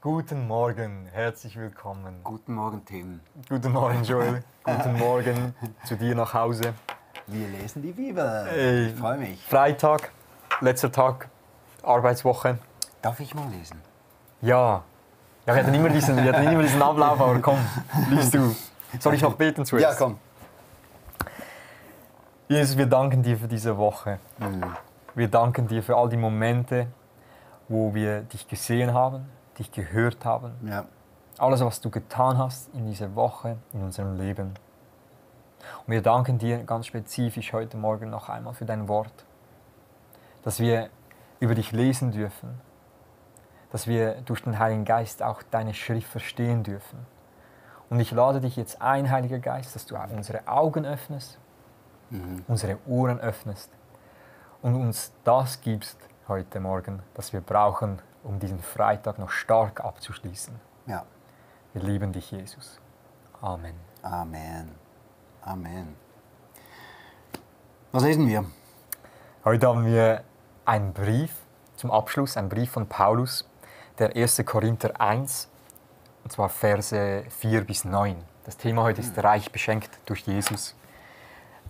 Guten Morgen, herzlich willkommen. Guten Morgen, Tim. Guten Morgen, Joel. Guten Morgen zu dir nach Hause. Wir lesen die Bibel. Ich freue mich. Freitag, letzter Tag, Arbeitswoche. Darf ich mal lesen? Ja, wir hatten immer diesen Ablauf, aber komm, liest du. Soll ich noch beten zuerst? Ja, komm. Jesus, wir danken dir für diese Woche. Wir danken dir für all die Momente, wo wir dich gesehen haben, dich gehört haben. Ja. Alles, was du getan hast in dieser Woche, in unserem Leben. Und wir danken dir ganz spezifisch heute Morgen noch einmal für dein Wort, dass wir über dich lesen dürfen, dass wir durch den Heiligen Geist auch deine Schrift verstehen dürfen. Und ich lade dich jetzt ein, Heiliger Geist, dass du unsere Augen öffnest, unsere Ohren öffnest und uns das gibst heute Morgen, das wir brauchen, um diesen Freitag noch stark abzuschließen. Ja. Wir lieben dich, Jesus. Amen. Amen. Amen. Was lesen wir? Heute haben wir einen Brief zum Abschluss, einen Brief von Paulus, der 1. Korinther 1, und zwar Verse 4 bis 9. Das Thema heute ist reich beschenkt durch Jesus.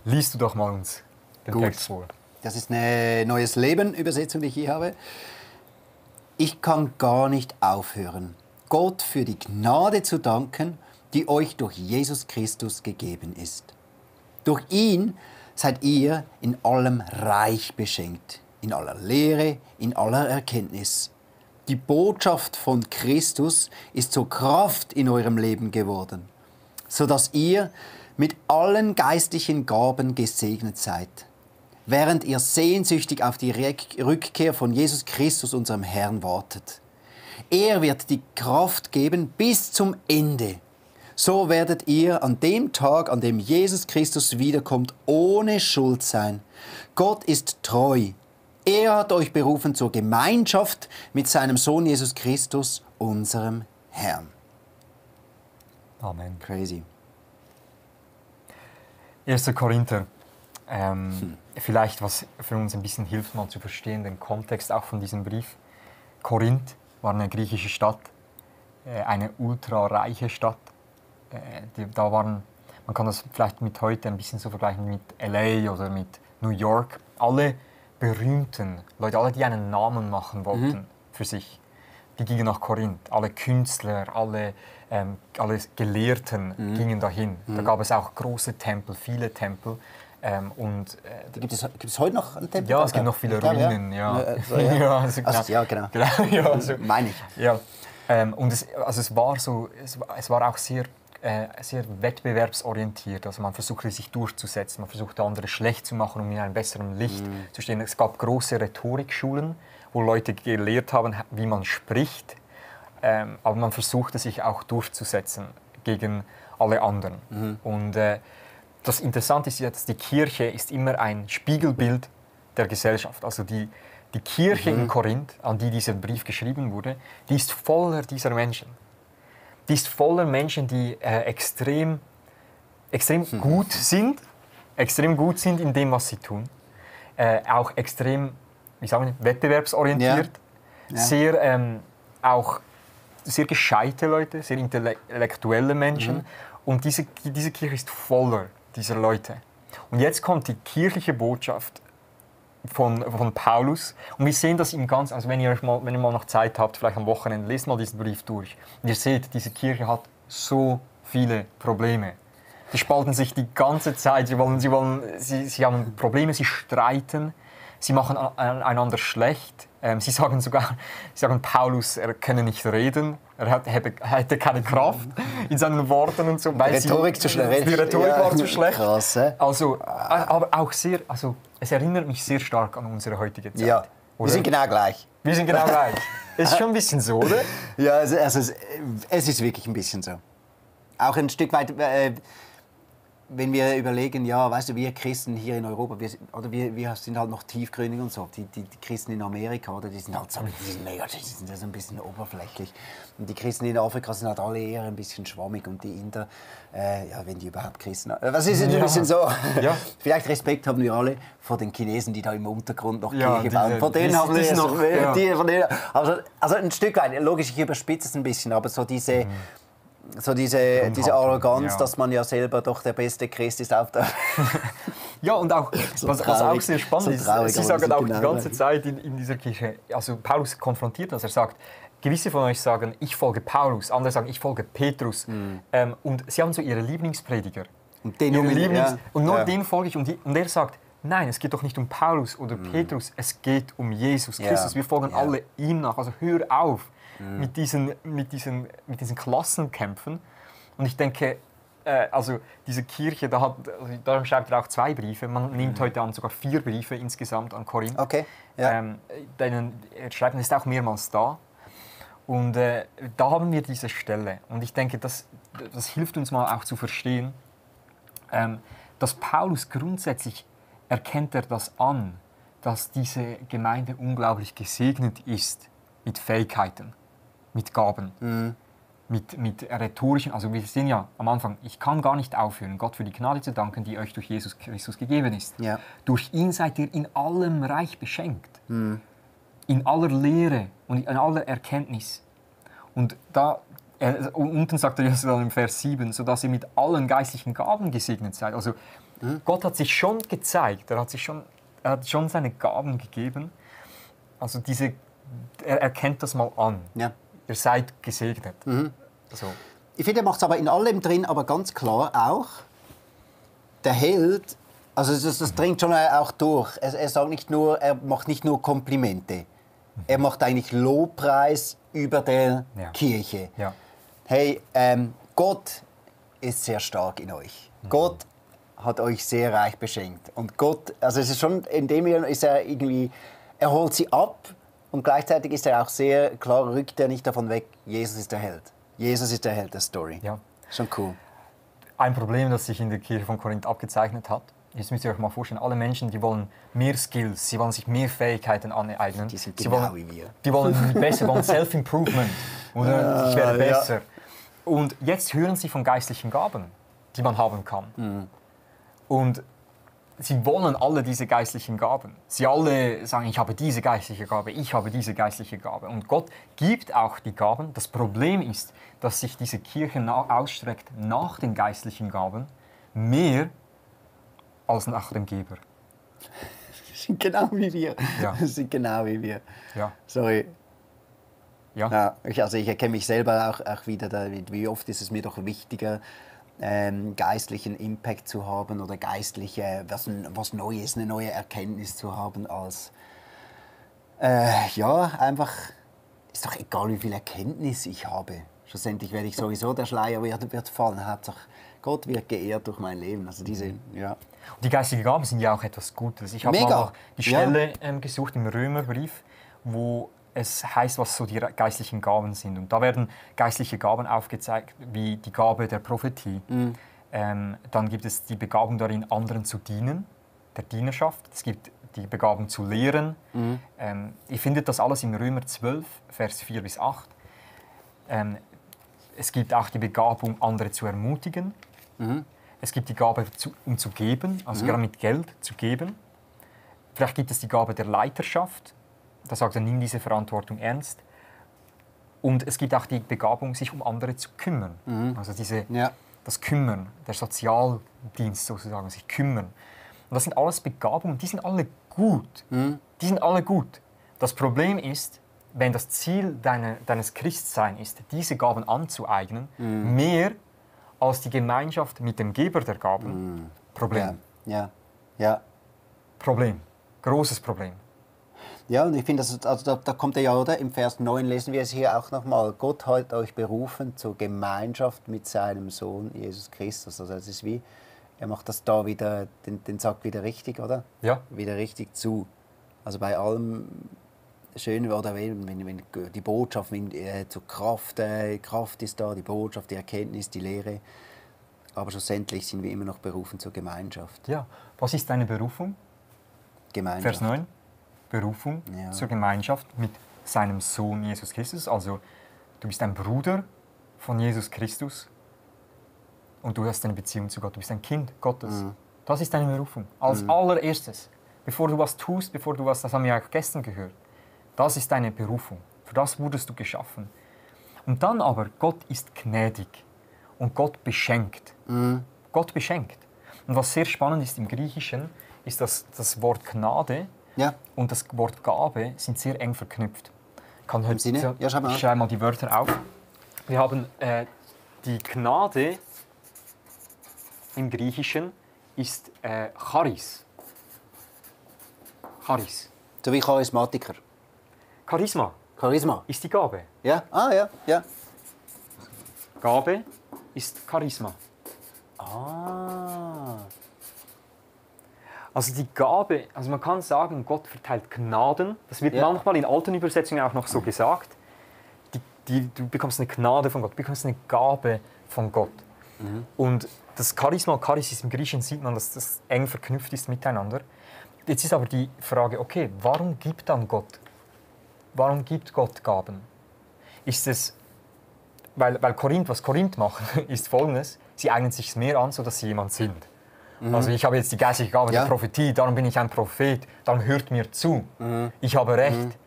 Liest du doch mal uns den Text vor. Das ist eine Neues Leben Übersetzung, die ich hier habe. Ich kann gar nicht aufhören, Gott für die Gnade zu danken, die euch durch Jesus Christus gegeben ist. Durch ihn seid ihr in allem reich beschenkt, in aller Lehre, in aller Erkenntnis. Die Botschaft von Christus ist zur Kraft in eurem Leben geworden, sodass ihr mit allen geistlichen Gaben gesegnet seid, während ihr sehnsüchtig auf die Rückkehr von Jesus Christus, unserem Herrn, wartet. Er wird die Kraft geben bis zum Ende. So werdet ihr an dem Tag, an dem Jesus Christus wiederkommt, ohne Schuld sein. Gott ist treu. Er hat euch berufen zur Gemeinschaft mit seinem Sohn Jesus Christus, unserem Herrn. Amen. Crazy. 1. Korinther. Vielleicht, was für uns ein bisschen hilft, mal zu verstehen, den Kontext auch von diesem Brief. Korinth war eine griechische Stadt, eine ultrareiche Stadt. Da waren, man kann das vielleicht mit heute ein bisschen so vergleichen mit LA oder mit New York. Alle berühmten Leute, alle, die einen Namen machen wollten für sich, die gingen nach Korinth. Alle Künstler, alle Gelehrten gingen dahin. Da gab es auch große Tempel, viele Tempel. Gibt es heute noch einen Tempel? Ja, es gibt noch viele Ruinen. Ja. Ja, genau. Ja, also, meine ich. Ja. Und es war auch sehr wettbewerbsorientiert. Also man versuchte sich durchzusetzen, man versuchte andere schlecht zu machen, um in einem besseren Licht zu stehen. Es gab große Rhetorikschulen, wo Leute gelehrt haben, wie man spricht. Aber man versuchte sich auch durchzusetzen gegen alle anderen. Und das Interessante ist ja, dass die Kirche ist immer ein Spiegelbild der Gesellschaft. Also die Kirche in Korinth, an die dieser Brief geschrieben wurde, die ist voller dieser Menschen. Die ist voller Menschen, die extrem gut sind in dem, was sie tun. Auch extrem, wie sagen wir, wettbewerbsorientiert. Ja. Auch sehr gescheite Leute, sehr intellektuelle Menschen. Und diese Kirche ist voller dieser Leute. Und jetzt kommt die kirchliche Botschaft von Paulus. Und wir sehen das im Ganzen, also wenn ihr mal noch Zeit habt, vielleicht am Wochenende, lest mal diesen Brief durch. Und ihr seht, diese Kirche hat so viele Probleme. Die spalten sich die ganze Zeit. Sie haben Probleme, sie streiten, sie machen einander schlecht. Sie sagen Paulus, er könne nicht reden, er hätte keine Kraft in seinen Worten und so. Die Rhetorik war zu schlecht. Krass, also, aber auch sehr, also es erinnert mich sehr stark an unsere heutige Zeit. Ja, wir sind genau gleich. Wir sind genau gleich. Ist schon ein bisschen so, oder? Ja, also es ist wirklich ein bisschen so. Auch ein Stück weit, wenn wir überlegen, ja, weißt du, wir Christen hier in Europa, wir sind halt noch tiefgründig und so. Die Christen in Amerika, oder, die sind halt so, die sind ja so ein bisschen oberflächlich. Und die Christen in Afrika sind halt alle eher ein bisschen schwammig und die Inder, ja, wenn die überhaupt Christen sind. Was ist ein bisschen so? Ja. Vielleicht Respekt haben wir alle vor den Chinesen, die da im Untergrund noch Kirche bauen. Vor denen haben wir noch. Also ein Stück weit, logisch, ich überspitze es ein bisschen, aber so diese Arroganz, dass man ja selber doch der beste Christ ist auf der Ja, und auch, was auch sehr spannend ist, Sie sagen auch die ganze Zeit in dieser Kirche, also Paulus konfrontiert das, er sagt, gewisse von euch sagen, ich folge Paulus, andere sagen, ich folge Petrus. Und sie haben so ihre Lieblingsprediger. Und den folge ich. Und er sagt, nein, es geht doch nicht um Paulus oder Petrus, es geht um Jesus Christus. Wir folgen alle ihm nach. Also hör auf mit diesen Klassenkämpfen. Und ich denke, also diese Kirche, darum schreibt er auch 2 Briefe. Man nimmt heute an sogar 4 Briefe insgesamt an Korinth. Okay. Ja. Er schreibt, ist auch mehrmals da. Und da haben wir diese Stelle. Und ich denke, das hilft uns mal auch zu verstehen, dass Paulus grundsätzlich erkennt er das an, dass diese Gemeinde unglaublich gesegnet ist mit Fähigkeiten, mit Gaben, mit rhetorischen, also wir sehen ja am Anfang, ich kann gar nicht aufhören, Gott für die Gnade zu danken, die euch durch Jesus Christus gegeben ist. Ja. Durch ihn seid ihr in allem reich beschenkt, in aller Lehre und in aller Erkenntnis. Und da unten sagt er ja dann im Vers 7, sodass ihr mit allen geistlichen Gaben gesegnet seid. Also Gott hat sich schon gezeigt, er hat schon seine Gaben gegeben. Also er erkennt das mal an. Ja. Ihr seid gesegnet. So. Ich finde, er macht es aber in allem drin, aber ganz klar auch, der Held, also das dringt schon auch durch. Er macht nicht nur Komplimente, er macht eigentlich Lobpreis über der Kirche. Ja. Hey, Gott ist sehr stark in euch. Gott hat euch sehr reich beschenkt. Und Gott, also es ist schon, in dem ist er irgendwie, er holt sie ab und gleichzeitig ist er auch sehr klar, rückt er nicht davon weg, Jesus ist der Held. Jesus ist der Held der Story. Ja. Schon cool. Ein Problem, das sich in der Kirche von Korinth abgezeichnet hat, jetzt müsst ihr euch mal vorstellen, alle Menschen, die wollen mehr Skills, sie wollen sich mehr Fähigkeiten aneignen. Die sind genau wie wir. Die wollen besser, wollen Self-Improvement. Oder ich werde besser. Ja. Und jetzt hören sie von geistlichen Gaben, die man haben kann. Und sie wollen alle diese geistlichen Gaben. Sie alle sagen, ich habe diese geistliche Gabe, ich habe diese geistliche Gabe. Und Gott gibt auch die Gaben. Das Problem ist, dass sich diese Kirche ausstreckt nach den geistlichen Gaben mehr als nach dem Geber. Das sind genau wie wir. Ja. Das sind genau wie wir. Ja. Sorry. Ja. Ich erkenne mich selber auch wieder, wie oft ist es mir doch wichtiger, geistlichen Impact zu haben oder geistliche, was Neues, eine neue Erkenntnis zu haben, als einfach, ist doch egal, wie viel Erkenntnis ich habe. Schlussendlich werde ich sowieso, der Schleier wird fallen. Hauptsache, Gott wird geehrt durch mein Leben. Also Die geistigen Gaben sind ja auch etwas Gutes. Ich habe mal die Stelle gesucht im Römerbrief, wo es heißt, was so die geistlichen Gaben sind. Und da werden geistliche Gaben aufgezeigt, wie die Gabe der Prophetie. Dann gibt es die Begabung darin, anderen zu dienen, der Dienerschaft. Es gibt die Begabung zu lehren. Ihr findet das alles im Römer 12, Vers 4 bis 8. Es gibt auch die Begabung, andere zu ermutigen. Es gibt die Gabe, um zu geben, also gerade mit Geld zu geben. Vielleicht gibt es die Gabe der Leiterschaft. Da sagt er, nimm diese Verantwortung ernst. Und es gibt auch die Begabung, sich um andere zu kümmern. Also das Kümmern, der Sozialdienst sozusagen, sich kümmern. Und das sind alles Begabungen, die sind alle gut. Die sind alle gut. Das Problem ist, wenn das Ziel deines Christseins ist, diese Gaben anzueignen, mehr als die Gemeinschaft mit dem Geber der Gaben, Problem. Ja. Problem. Großes Problem. Ja, und ich finde, da kommt er ja, oder? Im Vers 9 lesen wir es hier auch nochmal. Gott hat euch berufen zur Gemeinschaft mit seinem Sohn Jesus Christus. Also es ist wie, er macht das da wieder, den Sack wieder richtig, oder? Ja. Wieder richtig zu. Also bei allem Schönen, oder wenn die Botschaft zur Kraft ist da, die Botschaft, die Erkenntnis, die Lehre. Aber schlussendlich sind wir immer noch berufen zur Gemeinschaft. Ja. Was ist deine Berufung? Gemeinschaft. Vers 9. Berufung Ja. zur Gemeinschaft mit seinem Sohn Jesus Christus. Also du bist ein Bruder von Jesus Christus und du hast eine Beziehung zu Gott. Du bist ein Kind Gottes. Das ist deine Berufung. Als allererstes. Bevor du was tust, das haben wir auch gestern gehört. Das ist deine Berufung. Für das wurdest du geschaffen. Und dann aber, Gott ist gnädig und Gott beschenkt. Gott beschenkt. Und was sehr spannend ist im Griechischen, ist, dass das Wort Gnade und das Wort Gabe sind sehr eng verknüpft. Im Sinne? Ja, schreib mal. Ich schreibe mal die Wörter auf. Wir haben die Gnade im Griechischen ist Charis. Charis. So wie Charismatiker. Charisma Charisma. ist die Gabe. Ja? Ah, ja. Ja. Gabe ist Charisma. Ah. Also die Gabe, also man kann sagen, Gott verteilt Gnaden. Das wird manchmal in alten Übersetzungen auch noch so gesagt. Du bekommst eine Gnade von Gott, du bekommst eine Gabe von Gott. Und das Charisma und Charis im Griechischen sieht man, dass das eng verknüpft ist miteinander. Jetzt ist aber die Frage, okay, warum gibt dann Gott? Warum gibt Gott Gaben? Ist es, weil was Korinth macht, ist Folgendes: Sie eignen sich mehr an, sodass sie jemand sind. Also ich habe jetzt die geistliche Gabe der Prophetie, darum bin ich ein Prophet, darum hört mir zu. Ich habe Recht.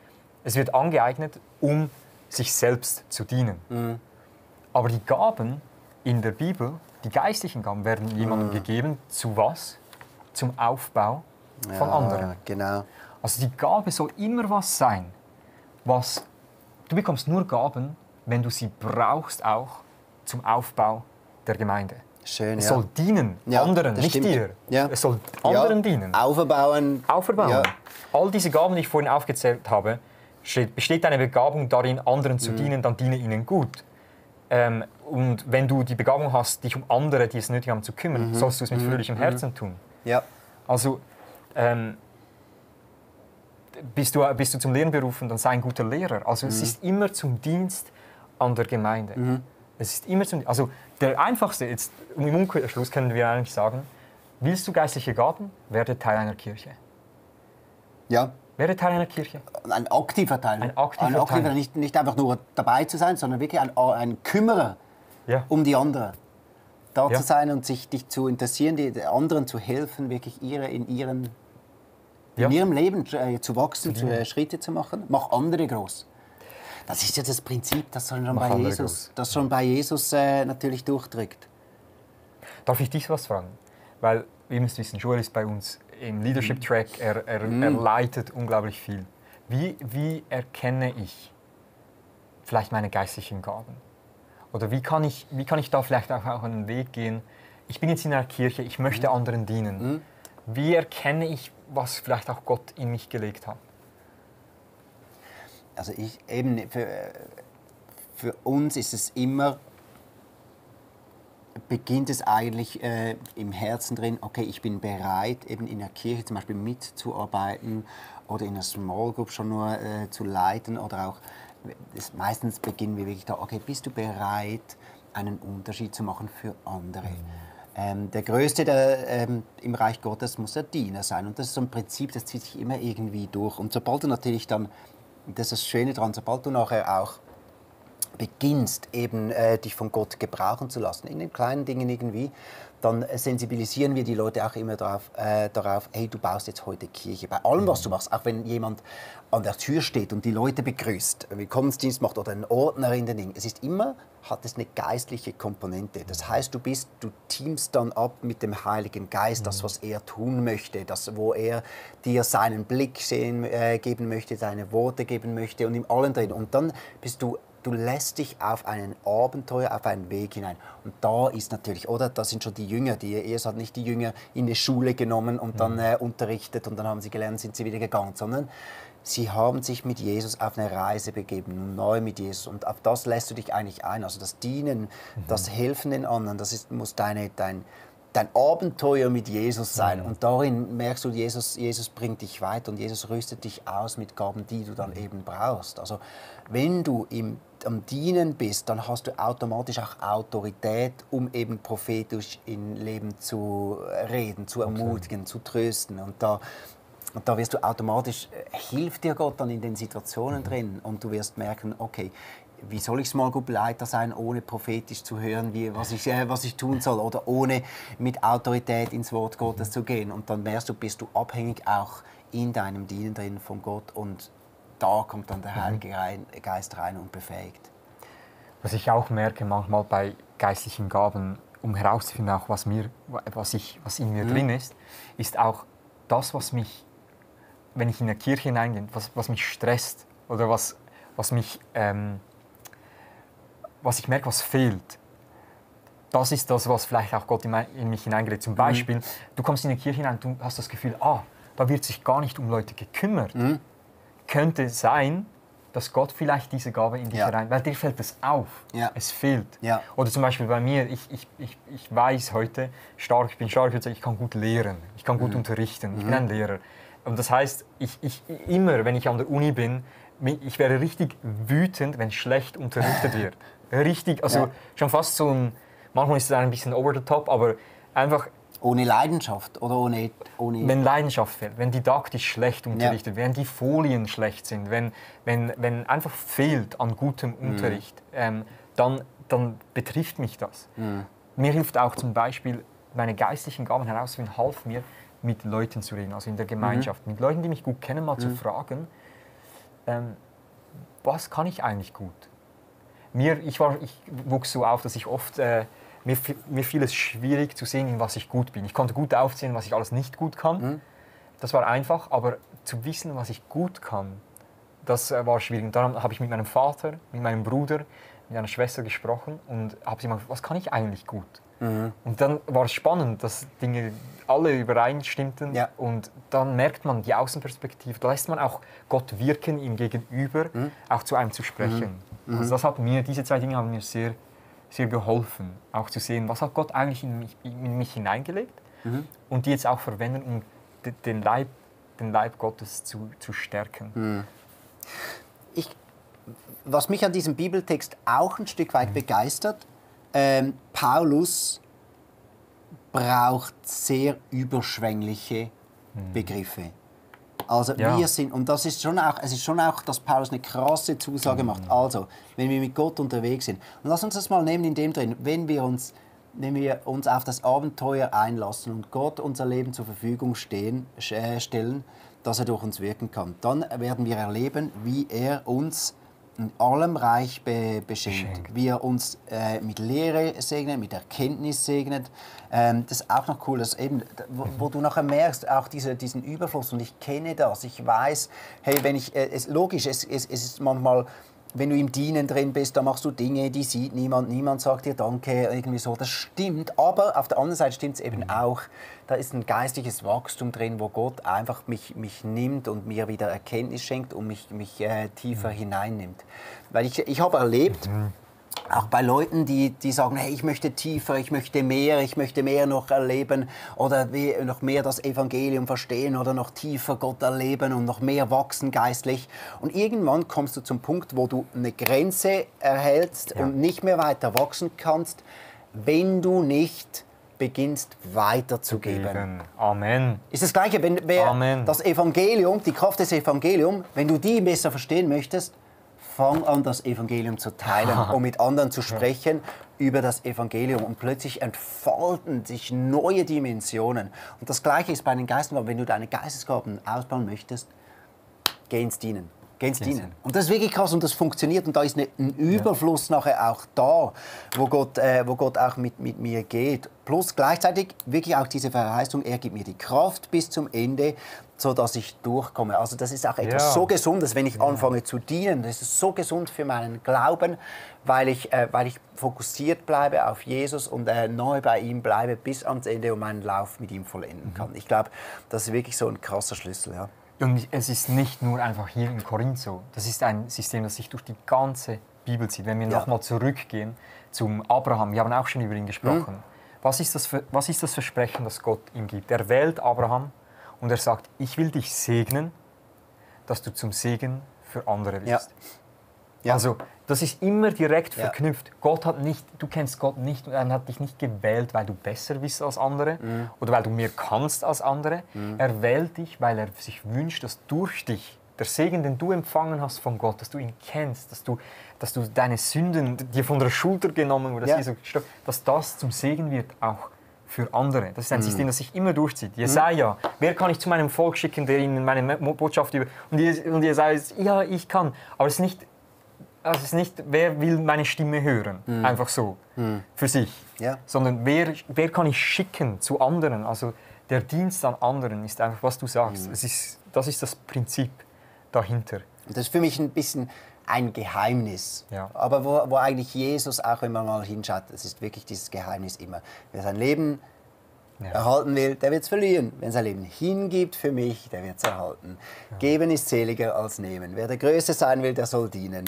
Es wird angeeignet, um sich selbst zu dienen. Aber die Gaben in der Bibel, die geistlichen Gaben, werden jemandem gegeben, zu was? Zum Aufbau von anderen. Genau. Also die Gabe soll immer was sein, was du bekommst nur Gaben, wenn du sie brauchst auch zum Aufbau der Gemeinde. Schön, Es soll dienen, anderen, nicht stimmt. dir. Ja. Es soll anderen dienen. Aufbauen. Auferbauen. Ja. All diese Gaben, die ich vorhin aufgezählt habe, besteht deine Begabung darin, anderen zu dienen, dann diene ihnen gut. Und wenn du die Begabung hast, dich um andere, die es nötig haben, zu kümmern, sollst du es mit fröhlichem Herzen tun. Ja. Also bist du zum Lehren berufen, dann sei ein guter Lehrer. Also es ist immer zum Dienst an der Gemeinde. Es ist immer also der einfachste, jetzt im Umkehrschluss können wir eigentlich sagen, willst du geistliche Gaben, werde Teil einer Kirche. Ja. Werde Teil einer Kirche. Ein aktiver Teil. Ein aktiver Teil. Nicht einfach nur dabei zu sein, sondern wirklich ein Kümmerer um die anderen. Da zu sein und dich zu interessieren, die anderen zu helfen, wirklich in ihrem Leben zu wachsen, Schritte zu machen. Mach andere groß. Das ist ja das Prinzip, das schon bei Jesus natürlich durchdrückt. Darf ich dich was fragen? Weil, ihr müsst wissen, Joel ist bei uns im Leadership-Track, er leitet unglaublich viel. Wie erkenne ich vielleicht meine geistlichen Gaben? Oder wie kann ich da vielleicht auch einen Weg gehen? Ich bin jetzt in einer Kirche, ich möchte anderen dienen. Wie erkenne ich, was vielleicht auch Gott in mich gelegt hat? Also für uns ist es immer, beginnt es eigentlich im Herzen drin, okay, ich bin bereit, eben in der Kirche zum Beispiel mitzuarbeiten oder in einer Small Group schon nur zu leiten oder auch, meistens beginnen wir wirklich da, okay, bist du bereit, einen Unterschied zu machen für andere? Der Größte im Reich Gottes muss der Diener sein und das ist so ein Prinzip, das zieht sich immer irgendwie durch und sobald du natürlich dann, das ist das Schöne daran, sobald du nachher auch beginnst, eben dich von Gott gebrauchen zu lassen, in den kleinen Dingen irgendwie, dann sensibilisieren wir die Leute auch immer darauf, hey, du baust jetzt heute Kirche. Bei allem, was du machst, auch wenn jemand an der Tür steht und die Leute begrüßt, Willkommensdienst macht oder ein Ordner in den Dingen, es ist immer, hat es eine geistliche Komponente. Das heißt, du teamst dann ab mit dem Heiligen Geist, das, was er tun möchte, das, wo er dir seinen Blick geben möchte, seine Worte geben möchte und im Allen drin. Und dann du lässt dich auf ein Abenteuer, auf einen Weg hinein. Und da ist natürlich, oder, das sind schon die Jünger, Jesus hat nicht die Jünger in die Schule genommen und dann unterrichtet und dann haben sie gelernt, sind sie wieder gegangen, sondern sie haben sich mit Jesus auf eine Reise begeben, neu mit Jesus. Und auf das lässt du dich eigentlich ein. Also das Dienen, das Helfen den anderen, muss dein Abenteuer mit Jesus sein. Und darin merkst du, Jesus bringt dich weiter und Jesus rüstet dich aus mit Gaben, die du dann eben brauchst. Also wenn du am Dienen bist, dann hast du automatisch auch Autorität, um eben prophetisch in Leben zu reden, zu ermutigen, zu trösten. Und da wirst du automatisch, hilft dir Gott dann in den Situationen drin und du wirst merken, okay, wie soll ich Small Group Leiter sein, ohne prophetisch zu hören, was ich tun soll oder ohne mit Autorität ins Wort Gottes zu gehen. Und dann merkst du, bist du abhängig auch in deinem Dienen drin von Gott und da kommt dann der Heilige Geist rein und befähigt. Was ich auch merke manchmal bei geistlichen Gaben, um herauszufinden, auch was in mir drin ist, ist auch das, was mich, wenn ich in eine Kirche hineingehe, was mich stresst oder was ich merke, was fehlt. Das ist das, was vielleicht auch Gott in mich hineingelegt hat. Zum Beispiel, du kommst in eine Kirche hinein und du hast das Gefühl, da wird sich gar nicht um Leute gekümmert. Könnte sein, dass Gott vielleicht diese Gabe in dich herein, weil dir fällt es auf, es fehlt. Ja. Oder zum Beispiel bei mir, ich weiß heute, ich bin stark, ich kann gut lehren, ich kann gut unterrichten, ich bin ein Lehrer. Und das heißt, immer, wenn ich an der Uni bin, ich wäre richtig wütend, wenn schlecht unterrichtet wird. Richtig, also schon fast so manchmal ist es ein bisschen over the top, aber einfach... Ohne Leidenschaft oder ohne... Wenn Leidenschaft fehlt, wenn didaktisch schlecht unterrichtet, wenn die Folien schlecht sind, wenn einfach fehlt an gutem Unterricht, dann betrifft mich das. Mir hilft auch zum Beispiel, meine geistlichen Gaben herauszufinden, half mir, mit Leuten zu reden, also in der Gemeinschaft, mit Leuten, die mich gut kennen, mal zu fragen, was kann ich eigentlich gut? Ich wuchs so auf, dass ich oft, mir fiel es schwierig zu sehen, in was ich gut bin. Ich konnte gut aufzählen, was ich alles nicht gut kann. Das war einfach, aber zu wissen, was ich gut kann, das war schwierig. Und dann habe ich mit meinem Vater, mit meinem Bruder, mit einer Schwester gesprochen und habe sie gefragt, was kann ich eigentlich gut? Und dann war es spannend, dass Dinge alle übereinstimmten und dann merkt man die Außenperspektive, da lässt man auch Gott wirken, ihm gegenüber, auch zu einem zu sprechen. Also diese zwei Dinge haben mir sehr, sehr geholfen, auch zu sehen, was hat Gott eigentlich in mich hineingelegt und die jetzt auch verwenden, um den Leib Gottes zu stärken. Was mich an diesem Bibeltext auch ein Stück weit begeistert, Paulus braucht sehr überschwängliche Begriffe. Also wir sind, und es ist schon auch, dass Paulus eine krasse Zusage macht. Also, wenn wir mit Gott unterwegs sind, und lass uns das mal nehmen in dem drin, wenn wir uns auf das Abenteuer einlassen und Gott unser Leben zur Verfügung stellen, dass er durch uns wirken kann, dann werden wir erleben, wie er uns in allem reich beschenkt, wie er uns mit Lehre segnet, mit Erkenntnis segnet. Das ist auch noch cool, dass eben, wo du nachher merkst, auch diesen Überfluss, und ich kenne das, ich weiß, hey, logisch, es ist manchmal, wenn du im Dienen drin bist, dann machst du Dinge, die sieht niemand sagt dir Danke, irgendwie so, das stimmt, aber auf der anderen Seite stimmt es eben auch, da ist ein geistliches Wachstum drin, wo Gott einfach mich nimmt und mir wieder Erkenntnis schenkt und mich tiefer hineinnimmt. Weil ich habe erlebt, auch bei Leuten, die sagen, hey, ich möchte tiefer, ich möchte mehr noch erleben oder noch mehr das Evangelium verstehen oder noch tiefer Gott erleben und noch mehr wachsen geistlich. Und irgendwann kommst du zum Punkt, wo du eine Grenze erhältst und nicht mehr weiter wachsen kannst, wenn du nicht beginnst weiterzugeben. Amen. Ist das Gleiche, wenn das Evangelium, die Kraft des Evangeliums, wenn du die besser verstehen möchtest, fang an, das Evangelium zu teilen, um mit anderen zu sprechen über das Evangelium. Und plötzlich entfalten sich neue Dimensionen. Und das Gleiche ist bei den Geistesgaben. Wenn du deine Geistesgaben ausbauen möchtest, geh ins Dienen. Und das ist wirklich krass und das funktioniert. Und da ist ein Überfluss nachher auch da, wo Gott auch mit mir geht. Plus gleichzeitig wirklich auch diese Verheißung, er gibt mir die Kraft bis zum Ende, sodass ich durchkomme. Also das ist auch etwas so Gesundes, wenn ich anfange zu dienen. Das ist so gesund für meinen Glauben, weil ich fokussiert bleibe auf Jesus und nahe bei ihm bleibe bis ans Ende und meinen Lauf mit ihm vollenden kann. Ich glaube, das ist wirklich so ein krasser Schlüssel. Ja. Und es ist nicht nur einfach hier in Korinth so. Das ist ein System, das sich durch die ganze Bibel zieht. Wenn wir nochmal zurückgehen zum Abraham, wir haben auch schon über ihn gesprochen. Was ist das Versprechen, das Gott ihm gibt? Er wählt Abraham und er sagt, ich will dich segnen, dass du zum Segen für andere bist. Ja. Also das ist immer direkt Ja. verknüpft. Du kennst Gott nicht und er hat dich nicht gewählt, weil du besser bist als andere oder weil du mehr kannst als andere. Er wählt dich, weil er sich wünscht, dass durch dich der Segen, den du empfangen hast von Gott, dass du ihn kennst, dass du deine Sünden dir von der Schulter genommen wurden, dass das zum Segen wird auch für andere. Das ist ein System, das sich immer durchzieht. Jesaja, wer kann ich zu meinem Volk schicken, der ihnen meine Botschaft über... Und Jesaja ist, ja, ich kann. Aber es ist nicht, wer will meine Stimme hören, einfach so, für sich. Ja. Sondern wer kann ich schicken zu anderen. Also der Dienst an anderen ist einfach, was du sagst. Das ist das Prinzip dahinter. Und das ist für mich ein bisschen ein Geheimnis. Ja. Aber wo eigentlich Jesus, auch wenn man mal hinschaut, das ist wirklich dieses Geheimnis immer. Wer sein Leben erhalten will, der wird es verlieren. Wer sein Leben hingibt für mich, der wird es erhalten. Ja. Geben ist seliger als nehmen. Wer der Größte sein will, der soll dienen.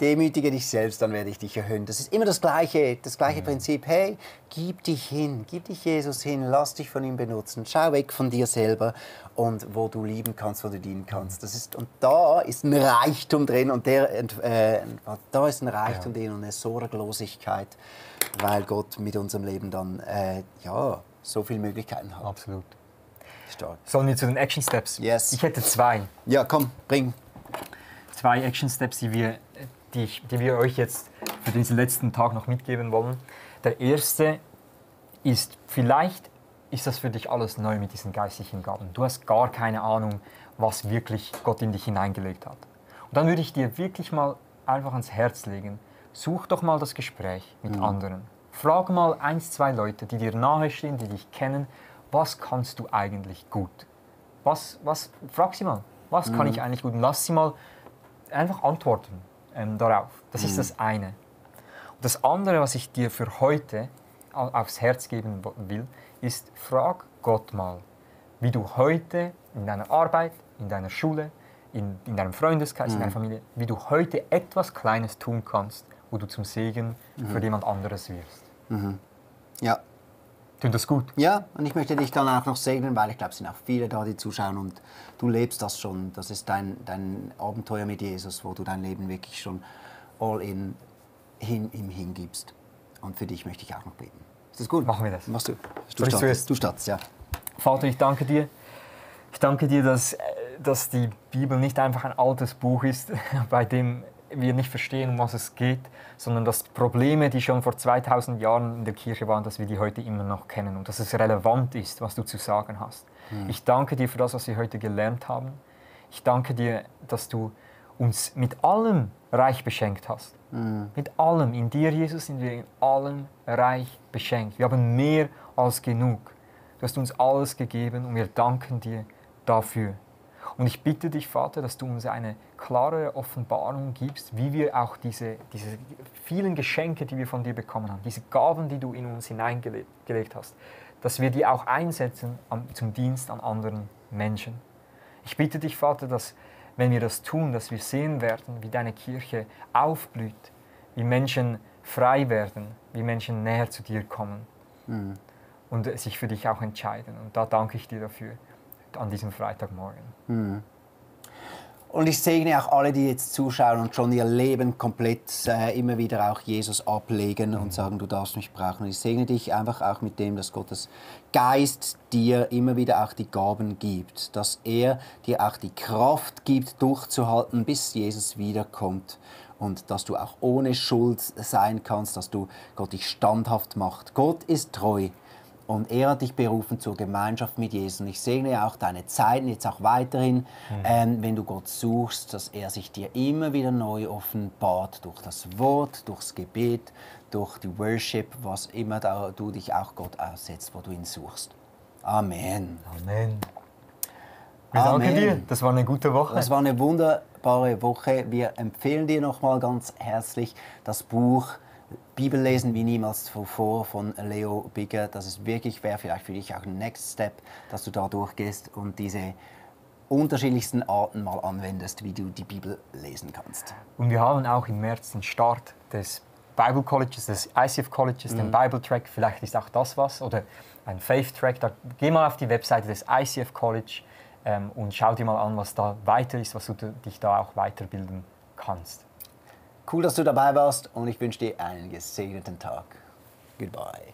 Demütige dich selbst, dann werde ich dich erhöhen. Das ist immer das gleiche Prinzip. Hey, gib dich hin, gib dich Jesus hin, lass dich von ihm benutzen. Schau weg von dir selber und wo du lieben kannst, wo du dienen kannst. Und da ist ein Reichtum drin und da ist ein Reichtum drin und eine Sorglosigkeit, weil Gott mit unserem Leben dann so viele Möglichkeiten hat. Absolut. Stark. Sollen wir zu den Action Steps? Yes. Ich hätte 2. Ja, komm, bring. 2 Action Steps, die wir euch jetzt für diesen letzten Tag noch mitgeben wollen. Der erste ist, vielleicht ist das für dich alles neu mit diesen geistlichen Gaben. Du hast gar keine Ahnung, was wirklich Gott in dich hineingelegt hat. Und dann würde ich dir wirklich mal einfach ans Herz legen, such doch mal das Gespräch mit anderen. Frag mal 1, 2 Leute, die dir nahestehen, die dich kennen, was kannst du eigentlich gut? Frag sie mal, was kann ich eigentlich gut? Und lass sie mal einfach antworten darauf. Das ist das eine. Und das andere, was ich dir für heute aufs Herz geben will, ist, frag Gott mal, wie du heute in deiner Arbeit, in deiner Schule, in deinem Freundeskreis, in deiner Familie, wie du heute etwas Kleines tun kannst, wo du zum Segen für jemand anderes wirst. Ja. Tut das gut? Ja, und ich möchte dich dann auch noch segnen, weil ich glaube, es sind auch viele da, die zuschauen und du lebst das schon. Das ist dein Abenteuer mit Jesus, wo du dein Leben wirklich schon all in ihm hingibst. Und für dich möchte ich auch noch beten. Ist das gut? Machen wir das. Machst du. Du startest, ja. Vater, ich danke dir. Ich danke dir, dass die Bibel nicht einfach ein altes Buch ist, bei dem wir nicht verstehen, um was es geht, sondern dass Probleme, die schon vor 2000 Jahren in der Kirche waren, dass wir die heute immer noch kennen und dass es relevant ist, was du zu sagen hast. Ich danke dir für das, was wir heute gelernt haben. Ich danke dir, dass du uns mit allem reich beschenkt hast. Mit allem. In dir, Jesus, sind wir in allem reich beschenkt. Wir haben mehr als genug. Du hast uns alles gegeben und wir danken dir dafür. Und ich bitte dich, Vater, dass du uns eine klare Offenbarung gibst, wie wir auch diese vielen Geschenke, die wir von dir bekommen haben, diese Gaben, die du in uns hineingelegt hast, dass wir die auch einsetzen zum Dienst an anderen Menschen. Ich bitte dich, Vater, dass, wenn wir das tun, dass wir sehen werden, wie deine Kirche aufblüht, wie Menschen frei werden, wie Menschen näher zu dir kommen und sich für dich auch entscheiden. Und da danke ich dir dafür an diesem Freitagmorgen. Und ich segne auch alle, die jetzt zuschauen und schon ihr Leben komplett immer wieder auch Jesus ablegen und sagen, du darfst mich brauchen. Und ich segne dich einfach auch mit dem, dass Gottes Geist dir immer wieder auch die Gaben gibt, dass er dir auch die Kraft gibt, durchzuhalten, bis Jesus wiederkommt. Und dass du auch ohne Schuld sein kannst, dass Gott dich standhaft macht. Gott ist treu. Und er hat dich berufen zur Gemeinschaft mit Jesus. Und ich segne auch deine Zeiten jetzt auch weiterhin, wenn du Gott suchst, dass er sich dir immer wieder neu offenbart durch das Wort, durchs Gebet, durch die Worship, was immer du dich auch Gott aussetzt, wo du ihn suchst. Amen. Amen. Wir danken dir. Das war eine gute Woche. Das war eine wunderbare Woche. Wir empfehlen dir nochmal ganz herzlich das Buch Bibel lesen wie niemals zuvor von Leo Bigger. Das ist wirklich, wäre vielleicht für dich auch ein Next Step, dass du da durchgehst und diese unterschiedlichsten Arten mal anwendest, wie du die Bibel lesen kannst. Und wir haben auch im März den Start des Bible Colleges, des ICF Colleges, den Bible Track. Vielleicht ist auch das was oder ein Faith Track. Da, geh mal auf die Webseite des ICF College und schau dir mal an, was da weiter ist, was du dich da auch weiterbilden kannst. Cool, dass du dabei warst und ich wünsche dir einen gesegneten Tag. Goodbye.